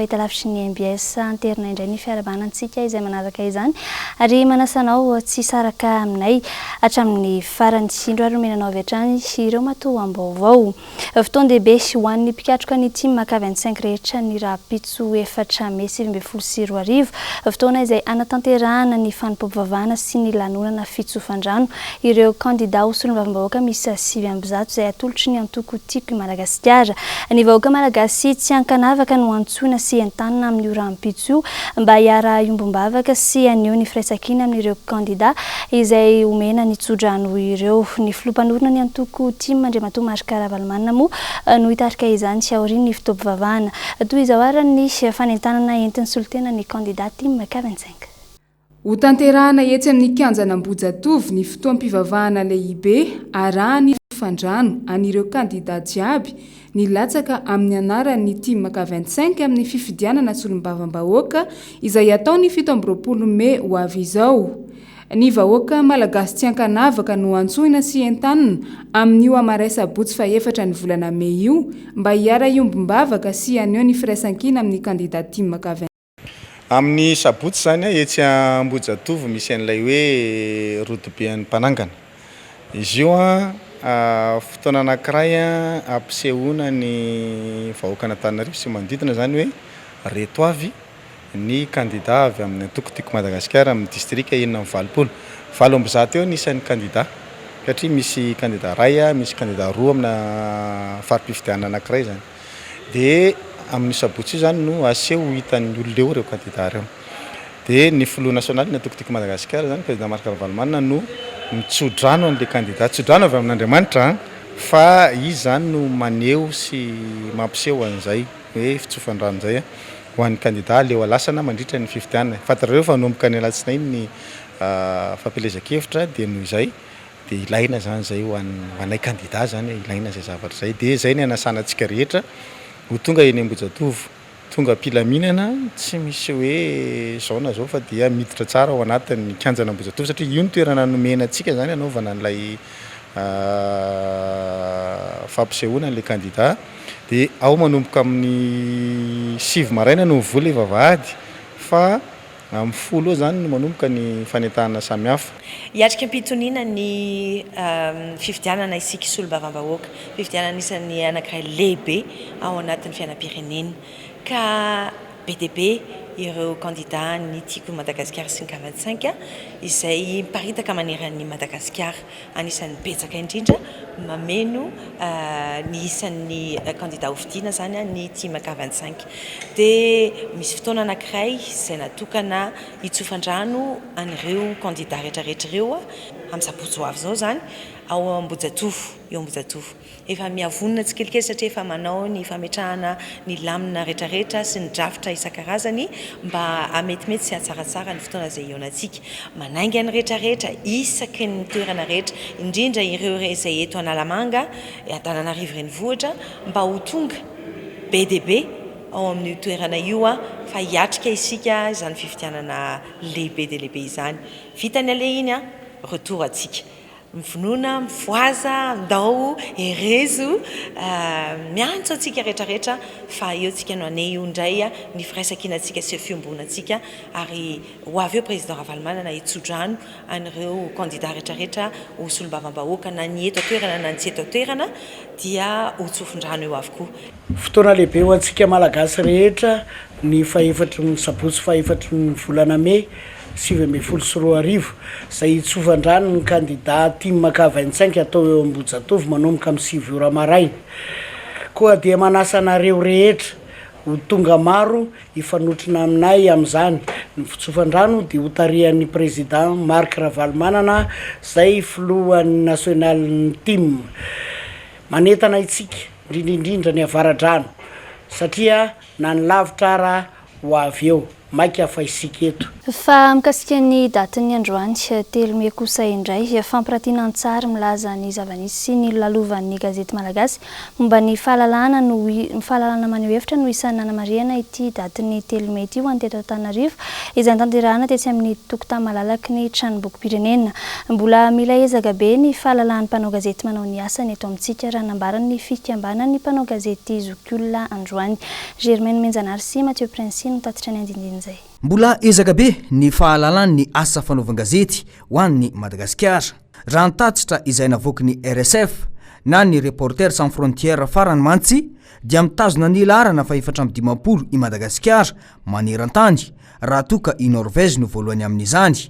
fahitalavitry ny mbs. Anterina indray ny fiarahabana antsika izay manaraka izany ary manasa anao tsy hisaraka aminay hatramin'ny farany. Indro ary nomena anao avy hatrany ireo matoam-baovao. Fotoan-dehibe ho an'ny mpikatroka ny Team Maka 25 rehetra ny rahampitso efatra mey 2019. Fotoana izay hanatanterahana ny fanompoam-pivavahana sy ny lanonana fitsofan-drano ireo kandida ho solombavambahoaka miisa 109 izay atolotry ny antoko Tiako i Madagasikara. Ny vahoaka malagasy tsy ankanavaka no antsoina sy entanina amin'io rahampitso io mba hiara-hiombom-bavaka sy haneho ny firaisankina amin'ireo kandida izay omena ny tsodrano ireo. Ny filoha mpanorina ny antoko tim Andriamatoa Marc Ravalomanana moa no hitarika izany aorian'ny fotoam-pivavahana. Toy izao ary ny fanentanana entin'ny solontenan'ny kandida tim K25. Hotanterahana etsy amin'ny kianjan'Ambohijatovo ny fotoam-pivavahana lehibe arahan'ny fandrano an'ireo kandida jiaby nilatsaka amin'ny anaran'ny tim K 25 amin'ny fifidianana solombavambahoaka izay hatao ny 27 mey ho avy izao. Ny vahoaka malagasy tsy ankanavaka no antsoina sy entanina amin'io hamaray sabotsy fahefatra ny volana mey io mba hiara-hiombom-bavaka sy haneho ny firaisankina amin'ny kandida tim K Amin'ny sabotsy izany etsy Ambohijatovo misy an'ilay hoe rodoben'ny mpanangana. Izy io fotoana anankiray hampisehoana ny vahoakan'Antananarivo sy manodidina izany hoe reto avy ny kandida avy amin'ny antoko Tiako Madagasikara amin'ny distrika 86. 108 eo ny isan'ny kandida satria misy kandida iray, misy kandida roa amina fari-pifidianana anankiray izany. Dia amin'io sabotsy io izany no aseho ho hitan'ny olona eo ireo kandida ireo. Dia ny filoha nasionaly ny antoko Tiako Madagasikara izany, Président Marc Ravalomanana no mitsodrano an'ilay kandida. Tsodrano avy amin'Andriamanitra an, fa izy izany no maneho sy mampiseho an'izay hoe fitsofan-drano izay ho an'ny kandida aleo alasana mandritra ny fifidianana. Fantatrareo fa hanomboka ny alatsinainy ny fampielezan-kevitra dia noho izay Dia ilaina izany izay ho an'ny ho anay kandida izany e, ilaina izay zavatra izay. Dia izay ny hanasana antsika rehetra ho tonga eny Ambohijatovo, tonga am-pilaminana, tsy misy hoe izao na izao fa dia miditra tsara ao anatin'ny kianjan'Ambohijatovo satria io no toerana nomena antsika izany hanaovana an'ilay fampisehoana an'ilay kandida. Dia ao manomboka amin'ny sivy maraina no mivoha ilay vavahady fa Amin'ny folo eo izany no manomboka ny fanentanana samihafa. Hiatrika am-pitoniana ny fifidianana isika solombavambahoaka. Fifidianana anisan'ny anankiray lehibe ao anatin'ny fiainam-pirenena. Ka be dia be ireo kandida ny Tiako i Madagasikara sy ny K 25 izay miparitaka manerana an'i Madagasikara. Anisan'ny betsaka indrindra mameno ny isan'ny kandida hofidiana izany ny Team K 25. Dia misy fotoana anankiray izay natokana hitsofan-drano an'ireo kandida rehetrarehetra ireo amin'ny sabotsy ho avy izao izany ao Ambohijatovo, eo Ambohijatovo. Efa mihavonona tsikelikely satria efa manao ny fametrahana ny lamina rehetrarehetra sy ny drafitra isan-karazany mba hametimety sy hahatsaratsara ny fotoana izay hihaonantsika. Manainga ny rehetrarehetra isaky ny toerana rehetra, indrindra ireo izay eto Analamanga, Antananarivo Renivohitra mba ho tonga be dia be ao amin'io toerana io fa hiatrika isika izany fifidianana lehibe dia lehibe izany. Vita ny aller iny, retour antsika. Mivonona, mifohaza, ndao, herezo, miantso antsika rehetra rehetra fa eo tsika no haneho indray ny firaisankinantsika sy fiombonantsika ary ho avy eo Président Ravalomanana hitsodrano an'ireo candidat rehetra rehetra ho solombavambahoaka na ny eto an-toerana na ny tsy eto an-toerana dia ho tsofin-drano eo avokoa. Fotoana lehibe ho antsika Malagasy rehetra ny fahefatry ny sabotsy fahefatry ny volana mey 2019, izay hitsovan-drano ny kandida tim K 25 atao eo Ambohijatovo manomboka amin'ny sivy ora maraina. Koa dia manasa anareo rehetra ho tonga maro hifanotrona aminay amin'izany. Ny fitsofan-drano dia hotarihan'ny Président Marc Ravalomanana izay filohan'ny nasionalin'ny tim. Manentana itsika, indrindra indrindra ny Avaradrano, satria na ny lavitra ara ho avy eo. Maika fa isika eto. Fa mikasika ny datin'ny androany telo mey kosa indray, fampirantiana an-tsary milaza ny zava-nisy sy ny lalovan'ny gazety malagasy momba ny fahalalahana no fahalalahana maneho hevitra no isan'ny nanamarihana ity datin'ny telo mey ity ho an'ny teto Antananarivo izay notanterahana tetsy amin'ny tokotany malalaky ny Tranombokim-pirenena. Mbola mila ezaka be ny fahalalahan'ny mpanao gazety manao ny asany eto amintsika raha nambaran'ny fikambanan'ny mpanao gazety zokiolona androany. Germain Nomenjanahary sy Mathieu Princi no tatitra ny andindinin'izay. Mbola ezaka be ny fahalalan'ny asa fanaovan-gazety ho an'i Madagasikara. Raha ny tatitra izay navoaky ny RSF na ny Reporters sans frontières farany mantsy dia mitazona ny laharana fahefatra 54 i Madagasikara maneran-tany raha toa ka i Norvège no voalohany amin'izany.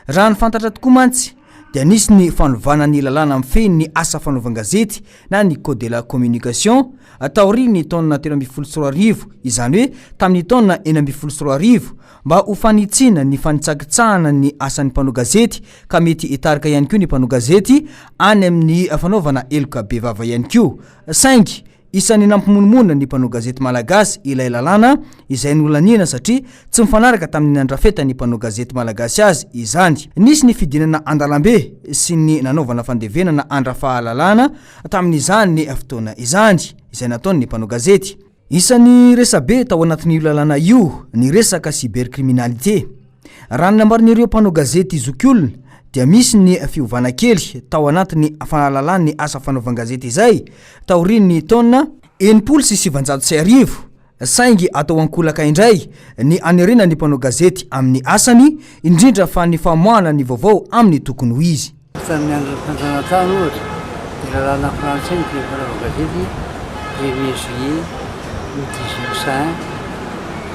Raha ny fantatra tokoa mantsy dia nisy ny fanovana ny lalàna mifehy ny asa fanaovan-gazety na ny code de la communication taorian'ny taona 2013, izany hoe tamin'ny taona 2016, mba ho fanitsiana ny fanitsakitsahana ny asan'ny mpanao gazety ka mety hitarika ihany koa ny mpanao gazety any amin'ny fanaovana heloka bevava ihany koa. Saingy Isan'ny nampimonomonona ny mpanao gazety malagasy ilay lalàna izay nolaniana satria tsy mifanaraka tamin'ny nandrafetan'ny mpanao gazety malagasy azy izany. Nisy ny fidinana an-dalambe sy ny nanaovana fandevenana an-dRafahalalana tamin'izany fotoana izany, izay nataon'ny mpanao gazety. Isan'ny resabe tao anatin'io lalàna io ny resaka cybercriminalité. Raha ny nambaran'ireo mpanao gazety zokiolona dia misy ny fiovana kely tao anatin'ny fahalalan'ny asa fanaovan-gazety izay taorian'ny taona 1960 saingy atao ankolaka indray ny hanerena ny mpanao gazety amin'ny asany, indrindra fa ny famoahana ny vaovao amin'ny tokony ho izy. Tamin'ny andron'ny fanjanahantany, ohatra, dia lalàna frantsay ny teny fanaovan-gazety premier juillet 1801,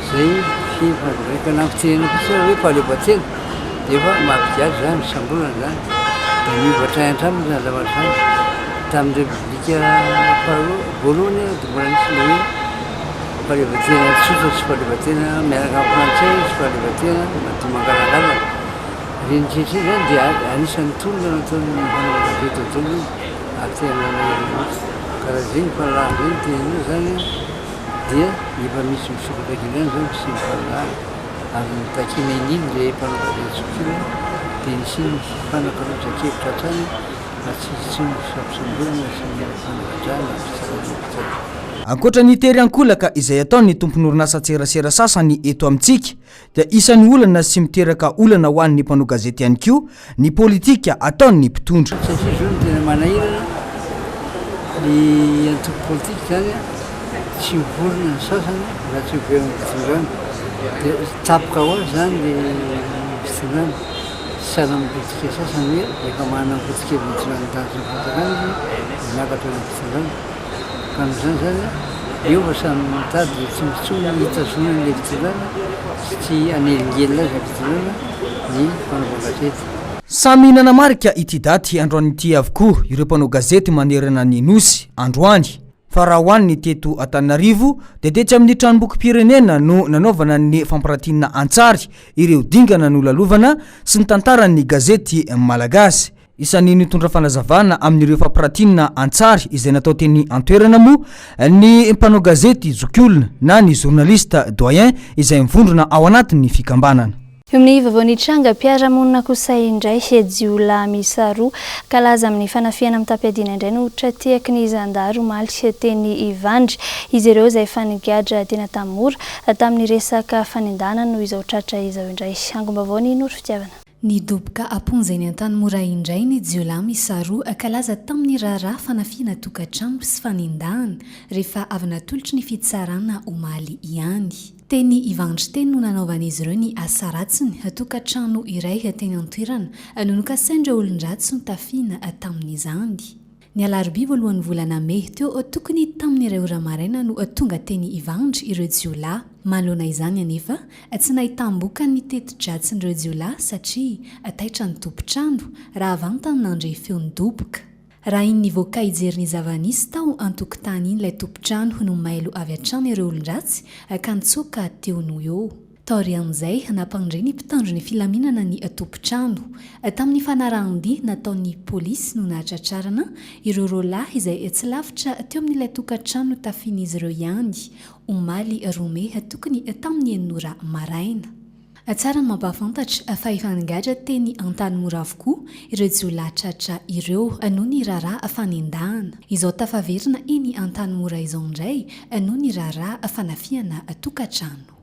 izay fiheny fanaovan-gazety ka nampitenenina fotsiny ary hoe fahaleovantena dia efa mampijaly izany, fisamborana izany. Dia niova hatrany hatrany moa izany zavatra izany. Tamin'ny Repoblika faharoa, voalohany dia mbola nisy ilay hoe fahaleovantena tsotra sy fahaleovantena miaraka amin'ny frantsay sy fahaleovantena madio mangalangalana. Ireny rehetra ireny izany dia anisan'ny tolona nataon'ny mpanao gazety ao daholo iny ary tena nanahirana mihitsy. Ka raha izay ny fahalalahana izay no tenenina izany dia efa misy misokatra kely ihany izao ny fisian'ny fahalalahana ary ny takiana indrindra ilay mpanao gazety zokiolona dia ny hisian'ny fifanakalozan-kevitra hatrany fa tsy hisian'ny fisambosamborana sy ny fanagadrana na fitsarana ny mpitsara. Ankoatra ny tery ankolaka izay ataon'ny tompon'orinasan-tserasera sasany eto amintsika dia isan'ny olana sy miteraka olana ho an'ny mpanao gazety ihany koa ny politika ataon'ny mpitondra. Satria izao no tena manahirana, ny antoko politika izany tsy mivorona ny sasany raha tsy avy eo amin'ny fitondrana, dia tapaka ho azy izany ilay fitondrana, tsy sahala amin'ny politika sasany hoe efa manana ny foto-keviny hitondrana ny tany sy ny fanjakana izy dia miakatra eo amin'ny fitondrana. Ka amin'izany izany eo fa samy mitady izay tombontsoa hitazonana ilay fitondrana sy tsy hanelingelina azy ny fitondrana ny fanaovan-gazety. Samy nanamarika ity daty androany ity avokoa ireo mpanao gazety manerana ny Nosy androany. Fa raha ho an'ny teto Antananarivo dia tetsy amin'ny Tranombokim-pirenena no nanaovana ny fampirantiana an-tsary ireo dingana nolalovana sy ny tantaran'ny gazety malagasy. Isan'ny nitondra fanazavana amin'ireo fampiratiana an-tsary izay natao teny an-toerana moa ny mpanao gazety zokiolona na ny journaliste doyen izay mivondrona ao anatin'ny fikambanana. Eo amin'ny vaovao nitranga mpiara-monina kosa indray, jiolahy miisa roa kalaza amin'ny fanafihana mitam-piadiana indray no tra-tehaky ny zandary omaly teny Ivandry. Izy ireo izay efa nigadra teny Antanimora tamin'ny resaka fanendahana no izao tratra izao indray. Angom-baovao ny Noro Fitiavana. Nidoboka am-ponja eny Antanimora indray ny jiolahy miisa roa kalaza tamin'ny raharaha fanafihana tokantrano sy fanendahana, rehefa avy natolotry ny fitsarana omaly ihany. Teny Ivandry teny no nanaovan'izy ireo ny asa ratsiny, tokantrano iray teny an-toerana no nokasain'ireo olon-dratsy notafihina tamin'izany. Ny alarobia voalohan'ny volana mey teo tokony tamin'ny iray ora maraina no tonga teny Ivandry ireo jiolahy. Manoloana izany anefa, tsy nahitam-bokany ny teti-dratsin'ireo jiolahy satria taitra ny tompon-trano raha vantany nandre feo nidoboka. Raha iny nivoaka hijery ny zava-nisy tao an-tokotany iny ilay tompon-trano no mailo avy hatrany ireo olon-dratsy ka nitsoaka teo noho eo. Taorian'izay, nampandre ny mpitandro ny filaminana ny tompon-trano. Tamin'ny fanarahan-dia nataon'ny polisy no nahatratrarana ireo roalahy izay tsy lavitra teo amin'ilay tokantrano notafihin'izy ireo ihany, omaly roa mey tokony tamin'ny enina ora maraina. Tsara ny mampahafantatra fa efa nigadra teny Antanimora avokoa ireo jiolahy tratra ireo noho ny raharaha fanendahana. Izao tafaverina eny Antanimora izao indray noho ny raharaha fanafihana tokantrano.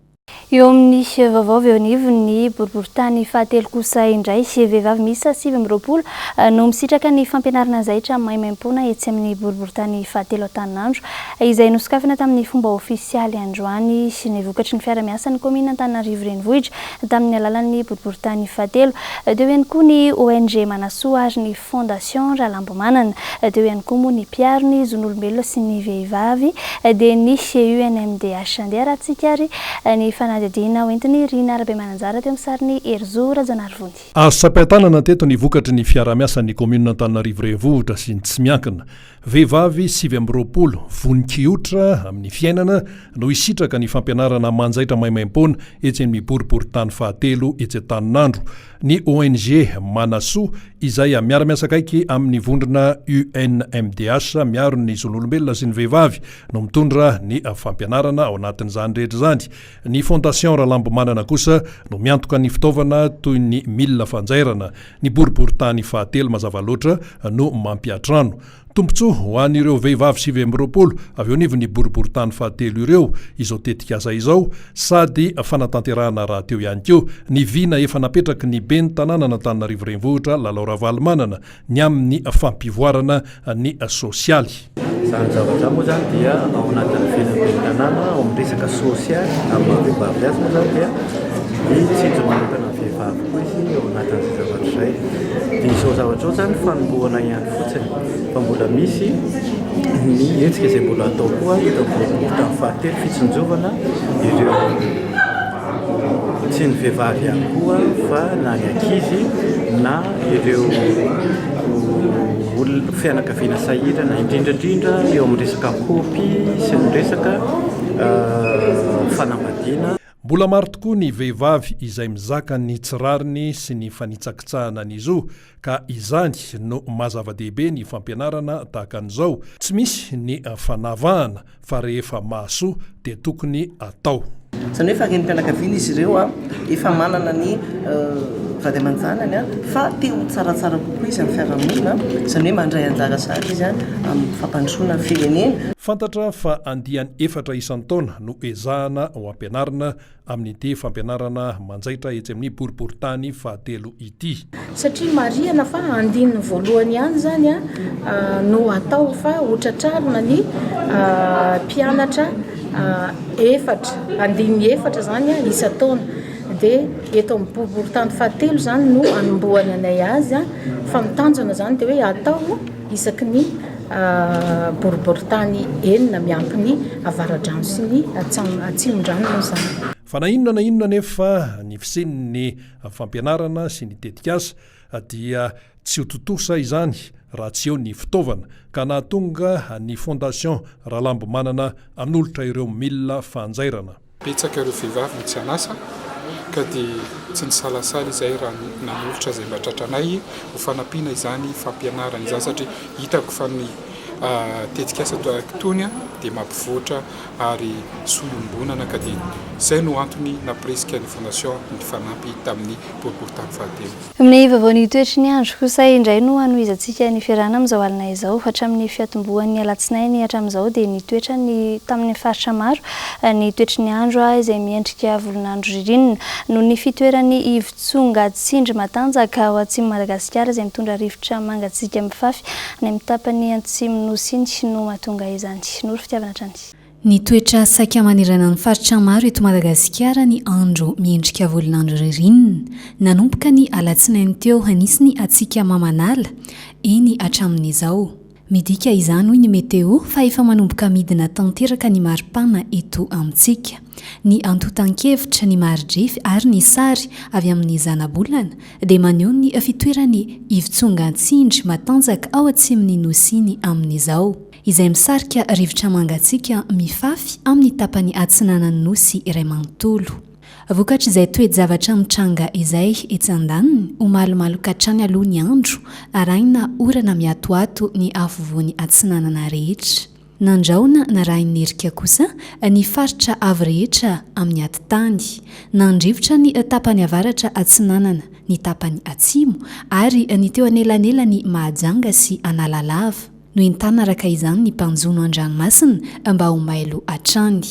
Eo amin'ny vaovao avy eo anivon'ny boriborintany fahatelo kosa indray, vehivavy miisa 29 no misitraka ny fampianarana zaitra maimaimpoana etsy amin'ny boriborintany fahatelo Antaninandro, izay nosokafana tamin'ny fomba ofisialy androany. Ny vokatry ny fiara-miasan'ny kaominina Antananarivo Renivohitra tamin'ny alalan'ny boriborintany fahatelo. Teo ihany koa ny ONG Manasoa ary ny Fondation Ralambomanana. Teo ihany koa moa ny mpiaro ny zon'olombelona sy ny vehivavy dia ny UNMDH. Andeha arahantsika ary ny fanadihadiana hoentin'i Rina Rabemananjara teo amin'ny sarin'i Herizo Rajaonarivony. Azo tsapain-tanana teto ny vokatry ny fiarahamiasan'ny kaominina Antananarivo Renivohitra sy ny tsy miankina. Vehivavy 29 vonon-kiotra amin'ny fiainana no hisitraka ny fampianarana manjaitra maimaimpoana etsy amin'ny boriborintany fahatelo etsy Antaninandro. Ny ONG Manasoa izay miara-miasa akaiky amin'ny vondrona UNMDH miaro ny zon'olombelona sy ny vehivavy no mitondra ny fampianarana ao anatin'izany rehetra izany. Ny Fondation Ralambomanana kosa no miantoka ny fitaovana toy ny milina fanjairana. Ny boriborintany fahatelo mazava loatra no mampiantrano. Tombontsoa ho an'ireo vehivavy 29 avy eo anivon'ny boriborintany fahatelo ireo izao tetikasa izao sady fanatanterahana rahateo ihany koa ny vina efa napetraky ny ben'ny tanànan'Antananarivo Renivohitra Lalao Ravalomanana ny amin'ny fampivoarana ny sosialy. Izany zavatra izany moa izany dia ao anatin'ny vinan'ny ben'ny tanàna ao amin'ny resaka sosialy amin'ny maha vehivavy azy moa izany dia mitsinjo manokana ny vehivavy koa izy ao anatin'izay zavatra izay. Dia izao zavatra izao izany fanombohana ihany fotsiny fa mbola misy ny hetsika izay mbola atao koa eto amin'ny boriborintany fahatelo fitsinjovana ireo Tsy ny vehivavy ihany koa fa na ny ankizy na ireo olona fianakaviana sahirana indrindra indrindra eo amin'ny resaka kopy sy ny resaka fanambadiana. Mbola maro tokoa ny vehivavy izay mizaka ny tsy rariny sy ny fanitsakitsahana ny zo ka izany no maha zava-dehibe ny fampianarana tahaka an'izao. Tsy misy ny fanavahana fa rehefa mahasoa dia tokony atao. Izany hoe efa renim-pianakaviana izy ireo, efa manana ny vady aman-janany fa te ho tsaratsara kokoa izy amin'ny fiarahamonina, izany hoe mandray anjara sahady izy amin'ny fampandrosoana ny firenena. Fantatra fa andiany efatra isan-taona no ezahana ho ampianarina amin'ity fampianarana manjaitra etsy amin'ny boriborintany fahatelo ity. Satria marihana fa andininy voalohany ihany izany no atao fa ho tratrarina ny mpianatra efatra, andininy efatra izany isan-taona. Dia eto amin'ny boriborintany fahatelo izany no anombohany anay azy fa ny tanjona izany dia hoe atao isaky ny boriborintany enina miampy ny Avaradrano sy ny Atsimondrano moa izany. Fa na inona na inona anefa ny fisian'ny fampianarana sy ny tetikasa dia tsy ho tontosa izany raha tsy eo ny fitaovana ka nahatonga ny Fondation Ralambomanana hanolotra ireo milina fanjairana. Betsaka ireo vehivavy no tsy an'asa ka dia tsy nisalasala izahay raha nanolotra izay mba tratranay ho fanampiana izany fampianarana izany satria hitako fa ny tetikasa tahaka itony dia mampivoatra ary soa iombonana ka dia izay no antony nampirisika ny Fondation nifanampy tamin'ny boriborintany fahatelo. Ny vaovaon'ny toetry ny andro kosa indray no hanohizantsika ny fiarahana amin'izao alina izao. Hatramin'ny fiatombohan'ny alatsinainy hatramin'izao dia nitoetra ny tamin'ny faritra maro ny toetry ny andro izay miendrika volon'andro ririnina noho ny fitoeran'ny ivotsonga tsindry matanjaka ao atsimon'i Madagasikara izay mitondra rivotra mangatsiaka mifafy any amin'ny tapany atsimo Nosy iny no mahatonga izany. Noro fitiavana hatrany. Nitoetra saika manerana ny faritra maro eto Madagasikara ny andro miendrika volon'andro ririnina. Nanomboka ny alatsinainy teo nisy ny hatsiaka mamanala, eny hatramin'izao. Midika izany hoy ny Météo fa efa manomboka midina tanteraka ny maripana eto amintsika. Ny antontan-kevitra, ny mari-drefy ary ny sary avy amin'ny zanabolana dia maneho ny fitoeran'ny ivotsongan-tsindry matanjaka ao atsimon'ny Nosy iny amin'izao, izay misarika rivotra mangatsiaka mifafy amin'ny tapany atsinanan'ny Nosy iray manontolo. Vokatr'izay toe-javatra mitranga izay, etsy andaniny, ho malomaloka hatrany aloha ny andro, arahina orana miatoato ny afovoany atsinanana rehetra. Nandrahona narahin'ny erika kosa ny faritra avo rehetra amin'ny atitany. Nandrivotra ny tapany avaratra atsinanana, ny tapany atsimo ary ny teo anelanelan'i Mahajanga sy Analalava. Noentanina araka izany ny mpanjono an-dranomasina mba ho mailo hatrany.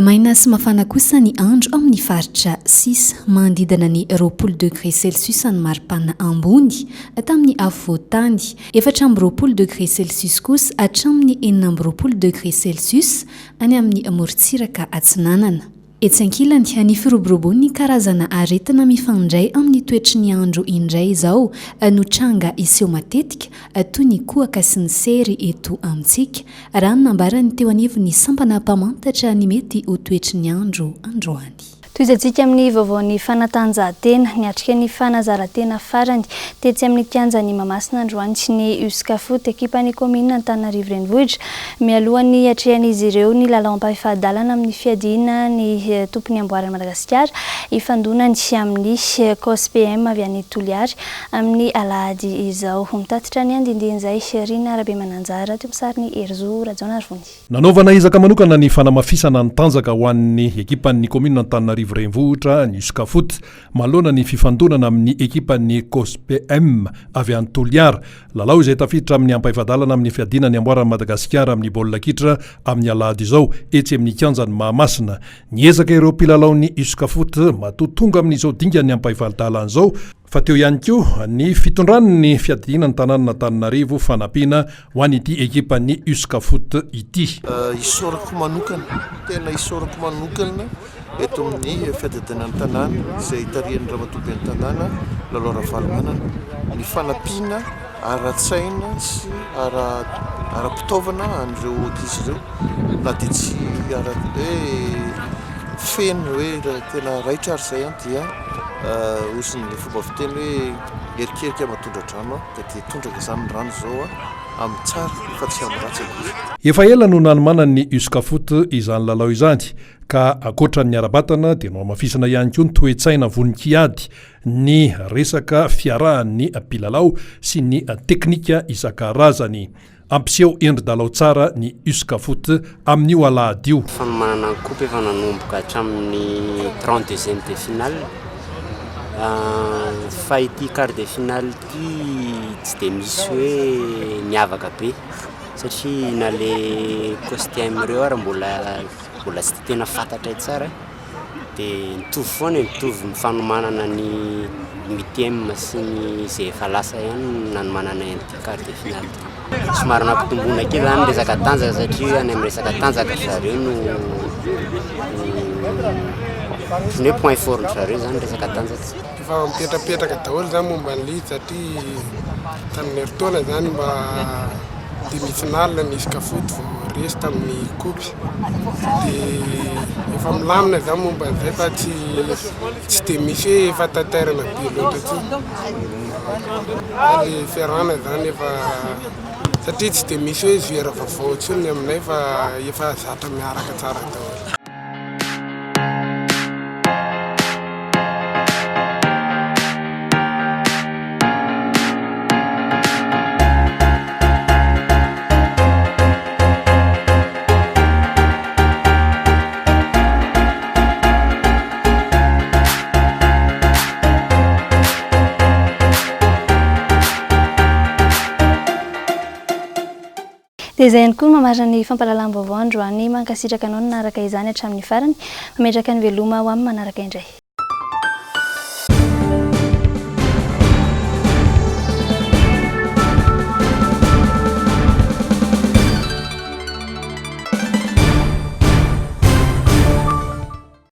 Maina sy mafana kosa ny andro amin'ny faritra sisa. Manodidina ny 20 degré celsius ny maripana ambony tamin'ny afovoan-tany. 24 degré celsius kosa hatramin'ny 26 degré celsius any amin'ny morontsiraka atsinanana. Etsy ankilany, ny firoborobon'ny karazana aretina mifandray amin'ny toetry ny andro indray izao no tranga hiseho matetika toy ny kohaka sy ny sery eto amintsika, raha ny nambaran'ny teo anivon'ny sampana mpamantatra ny mety ho toetry ny andro androany. Tohizantsika amin'ny vaovaon'ny fanatanjahantena. Niatrika ny fanazaran-tena farany tetsy amin'ny kianjan'i Mahamasina androany ny Uscafoot, ekipan'ny kaominina Antananarivo Renivohitra, mialohan'ny hiatrehan'izy ireo ny lalao ampahefa-dalana amin'ny fiadiana ny tompon'ny amboaran'i Madagasikara, hifandonany amin'ny Cospm avy any Toliary Amin'ny alahady izao. Mitatitra ny andindinin'izay Rina Rabemananjara teo amin'ny sarin'i Herizo Rajaonarivony. Nanaovana ezaka manokana ny fanamafisana ny tanjaka ho an'ny ekipan'ny kaominina Antananarivo Renivohitra, ny Uscafoot, manoloana ny fifandonana amin'ny ekipan'ny Cospm avy any Toliara. Lalao izay tafiditra amin'ny ampahefa-dalana amin'ny fiadiana ny amboaran'i Madagasikara amin'ny baolina kitra amin'ny alahady izao, etsy amin'ny kianjan'i Mahamasina. Niezaka ireo mpilalaon'ny Uscafoot matoa tonga amin'izao dingan'ny ampahefa-dalana izao, Fa teo ihany koa ny fitondran'ny fiadidiana ny tanànan'Antananarivo fanampiana ho an'ity ekipan'ny Uscafoot ity. Isaorako manokana, tena isaorako manokana eto amin'ny fiadidiana ny tanàna izay tarihan'ny Ramatoa Ben'ny tanàna Lalao Ravalomanana ny fanampiana ara-tsaina sy ara-pitaovana an'ireo ankizy ireo na dia tsy ara hoe feno hoe tena raitra ary izay dia Ozy ny fomba fiteny hoe erikerika aman-tondra-drano ka dia tondraka izany ny rano izao amin'ny tsara fa tsy amin'ny ratsy akory. Efa ela no nanomanan'ny Uscafoot izany lalao izany ka ankoatra ny ara-batana dia nohamafisina ihany koa ny toe-tsaina vonon-kiady, ny resaka fiarahan'ny mpilalao sy ny teknika isan-karazany. Hampiseho endri-dalao tsara ny Uscafoot amin'io alahady io. Fanomanana ny coupe efa nanomboka hatramin'ny 32ème de finale fa ity quart de finale ity tsy dia misy hoe miavaka be satria na le costume ireo ary mbola mbola tsy dia tena fantatray tsara. Dia mitovy foana e, mitovy ny fanomanana ny huitième sy ny izay efa lasa ihany no nanomananay an'ity quart de finale ity. Somary nampitomboina kely izany ny resaka tanjaka satria any amin'ny resaka tanjaka ry zareo no ohatran'ny hoe point fort-ndry zareo izany resaka tanjaka. Efa mipetrapetraka daholo izany momba an'ilay izy satria tamin'ny herintaona izany mba demi finale ny Uscafoot vao resy tamin'ny coupe. Dia efa milamina izany momba an'izay fa tsy tsy dia misy hoe efa taitairana be loatra intsony. Ilay fiarahana izany efa satria tsy dia misy hoe joueur vaovao intsony ny aminay fa efa zatra miaraka tsara daholo. Dia izay ihany koa no mamarana ny fampahalalam-baovao androany. Mankasitraka anao nanaraka izany hatramin'ny farany. Mametraka ny veloma ho amin'ny manaraka indray.